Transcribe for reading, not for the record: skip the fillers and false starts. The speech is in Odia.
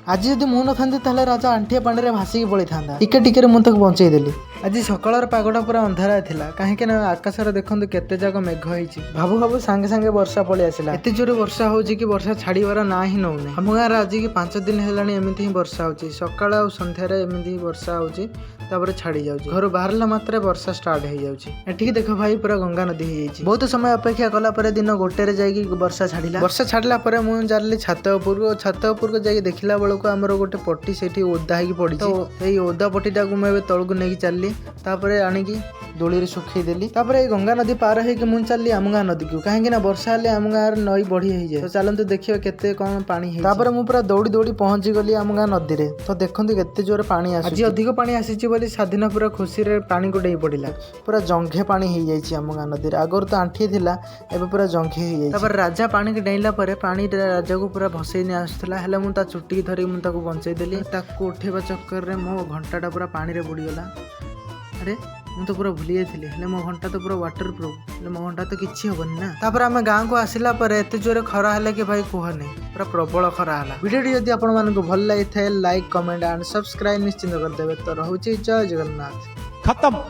ଆଜି ଯଦି ମୁଁ ନଥାନ୍ତି, ତାହେଲେ ରାଜା ଆଣ୍ଠିଏ ପାଣିରେ ଭାସିକି ପଳେଇଥାନ୍ତା। ଟିକେ ଟିକେରେ ମୁଁ ତାକୁ ବଞ୍ଚେଇ ଦେଲି। ଆଜି ସକାଳର ପାଗଟା ପୁରା ଅନ୍ଧାରା ଥିଲା, କାହିଁକି ନା ଆକାଶରେ ଦେଖନ୍ତୁ କେତେ ଯାକ ମେଘ ହେଇଛି। ଭାବୁ ଭାବୁ ସାଙ୍ଗେ ସାଙ୍ଗେ ବର୍ଷା ପଳେଇ ଆସିଲା। ଏତେ ଜୋରେ ବର୍ଷା ହଉଛି କି ବର୍ଷା ଛାଡ଼ିବାର ନାଁ ହିଁ ନଉନି। ଆମ ଗାଁରେ ଆଜିକି 5 ଦିନ ହେଲାଣି ଏମିତି ହିଁ ବର୍ଷା ହଉଛି। ସକାଳ ଆଉ ସନ୍ଧ୍ୟାରେ ଏମିତି ହିଁ ବର୍ଷା ହଉଛି, ତାପରେ ଛାଡ଼ି ଯାଉଛି। ଘରୁ ବାହାରିଲା ମାତ୍ରେ ବର୍ଷା ଷ୍ଟାର୍ଟ ହେଇଯାଉଛି। ଏଠିକି ଦେଖ ଭାଇ, ପୁରା ଗଙ୍ଗା ନଦୀ ହେଇଯାଇଛି। ବହୁତ ସମୟ ଅପେକ୍ଷା କଲା ପରେ ଦିନ 1ଟାରେ ଯାଇକି ବର୍ଷା ଛାଡ଼ିଲା। ବର୍ଷା ଛାଡ଼ିଲା ପରେ ମୁଁ ଚାଲିଲି ଛାତ ଉପରକୁ। ଛାତ ଉପରକୁ ଯାଇକି ଦେଖିଲା ବେଳକୁ ଆମର ଗୋଟେ ପଟି ସେଇଠି ଓଦା ହେଇକି ପଡ଼ିଛି। ତ ଏଇ ଓଦା ପଟିଟାକୁ ମୁଁ ଏବେ ତଳକୁ ନେଇକି ଚାଲିଲି। ତାପରେ ଆଣିକି ଦୋଳିରେ ଶୁଖେଇ ଦେଲି। ତାପରେ ଏଇ ଗଙ୍ଗା ନଦୀ ପାର ହେଇକି ମୁଁ ଚାଲିଲି ଆମ ଗାଁ ନଦୀକୁ, କାହିଁକି ନା ବର୍ଷା ହେଲେ ଆମ ଗାଁରେ ନଈ ବଢି ହେଇଯାଏ। ତ ଚାଲନ୍ତୁ ଦେଖିବା କେତେ କ'ଣ ପାଣି ହେଇଛି। ତାପରେ ମୁଁ ପୁରା ଦୌଡ଼ି ଦୌଡ଼ି ପହଞ୍ଚି ଗଲି ଆମ ଗାଁ ନଦୀରେ। ତ ଦେଖନ୍ତୁ କେତେ ଜୋରେ ପାଣି ଆସୁଛି। ଆଜି ଅଧିକ ପାଣି ଆସିଛି ବୋଲି ସ୍ୱାଧୀନ ପୁରା ଖୁସିରେ ପାଣିକୁ ଡେଇଁ ପଡ଼ିଲା। ପୁରା ଜଙ୍ଘେ ପାଣି ହେଇଯାଇଛି ଆମ ଗାଁ ନଦୀରେ। ଆଗରୁ ତ ଆଣ୍ଠିଏ ଥିଲା, ଏବେ ପୁରା ଜଙ୍ଘେ ହେଇଯାଇଛି। ତାପରେ ରାଜା ପାଣିକି ଡେଇଁଲା ପରେ ପାଣି ରାଜାକୁ ପୁରା ଭସେଇ ନେଇ ଆସୁଥିଲା। ହେଲେ ମୁଁ ତା ଚୁଟିକି ଧରିକି ମୁଁ ତାକୁ ବଞ୍ଚେଇ ଦେଲି। ତାକୁ ଉଠେଇବା ଚକ୍କରରେ ମୋ ଘଣ୍ଟାଟା ପୁରା ପାଣିରେ ବୁଡ଼ିଗଲା। ଆରେ, ମୁଁ ତ ପୁରା ଭୁଲି ଯାଇଥିଲି। ହେଲେ ମୋ ଘଣ୍ଟା ତ ପୁରା ୱାଟର ପ୍ରୁଫ୍। ହେଲେ ମୋ ଘଣ୍ଟା ତ କିଛି ହବନି ନା? ତାପରେ ଆମେ ଗାଁକୁ ଆସିଲା ପରେ ଏତେ ଜୋରେ ଖରା ହେଲା କି ଭାଇ କୁହନି, ପୁରା ପ୍ରବଳ ଖରା ହେଲା। ଭିଡ଼ିଓଟି ଯଦି ଆପଣମାନଙ୍କୁ ଭଲ ଲାଗିଥାଏ, ଲାଇକ୍, କମେଣ୍ଟ ଆଣ୍ଡ ସବସ୍କ୍ରାଇବ୍ ନିଶ୍ଚିନ୍ତ କରିଦେବେ। ତ ରହୁଛି, ଜୟ ଜଗନ୍ନାଥ। ଖତମ।